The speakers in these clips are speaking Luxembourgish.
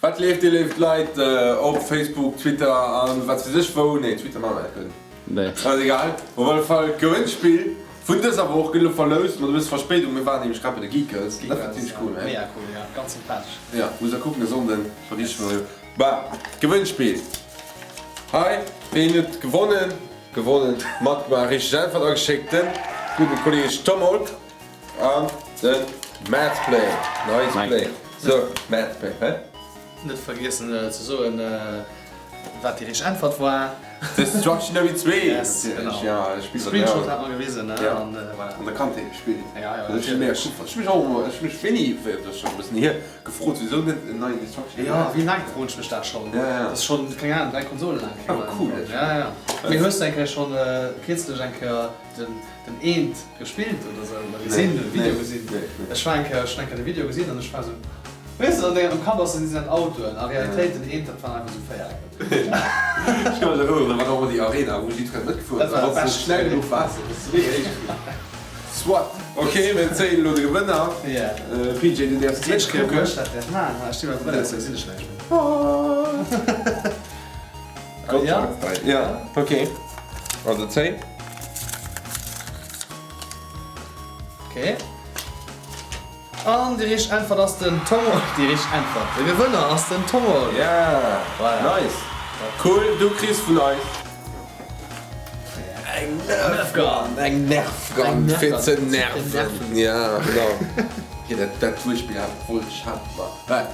Wat leeft dir léif Leit op Facebook, Twitter an wat weess ech wou, nee Twitter maache mer net, Nee. Ass egal, op alle Fall d'Gewënnspill vun dëser Woch gëtt elo verloust mat e bësse Verspéidung, mir waren nämlech grad bei de Geekers, dat war zimmlech cool, he? Mega cool, ja, ganz sympathesch. Ja, muss da kucken e Sonnden beriichte mer jo. Bah, Gewënnspill hei, ween huet gewonnen? Gewonnen, matgemaach, richteg Äntwert ageschéckt, den gudden Kolleg Tom Holk. An den Madsplay, nice play, sou Madsplay, hä? Net vergiessen ze soen wat déi richteg Äntwert war. Destructionary 2 Yes, natierlech, genau. ja, e Spill wat Screenshot hat mer gewisen, ne? Ja, An voilà. an der Kandheet gespillt. Ja, ja, Dat hu ech mega cool fonnt. Ech hu mech och emol, ech hu mech wéini, dat ass schonn e bëssen hier, gefrot wisou net en neien Destructionary. Jo, wéi laang froen ech mech dat schonn. Ja, ja. Dat ass schonn, keng Ahnung, 3 Konsolen laang. Awer cool, dat Spill. Ja, ja. Mee hues de eng Kéier schonn kierzlech eng Kéier den den Eent gespillt oder sou oder gesinn, den Video gesinn. Ech war eng Kéier, ech hunn eng Kéier de Video gesinn an ech war sou, weess de, an dengem Kapp ass, si sinn Autoen, a Realitéit den Eent, dat waren einfach sou Véierecken. Ech ka mech erënneren, da war och ëmmer déi Arena, wou jiddwereen matgefuer ass, a wann s de schnell genuch waars, da bass de méi héich gefuer. Soit. Ok, mir zéien elo de Gewënner. PJ, du däerfs net kucken. Ech dat däerf maachen, ech si mer Brëll, sou gesinn ech näischt méi. Gott sei Dank. Ja, ok. Also zéi. Ok. An déi richteg Äntwert ass den Tomo. Déi richteg Äntwert, de Gewënner ass den Tomo. Yeah! Voilà. Nice! Cool, du kriss vun eis eng Nerf Gun! Eng Nerf Gun fir ze nerven. Ja, genau. Hier, dat, dat Wuertspill hat, wollt ech hat mer.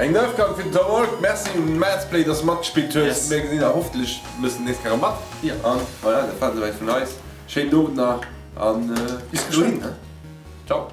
Eng Nerf Gun fir den Tom Olk. Merci un Madsplay, dass de matgespillt hues. Yes. Mir gesinn a hoffentlech mëssen nächst Kéier mat. Ja. An voilà, dat war et esouwäit vun eis. Schéinen Owend nach an bis dohin. Ciao.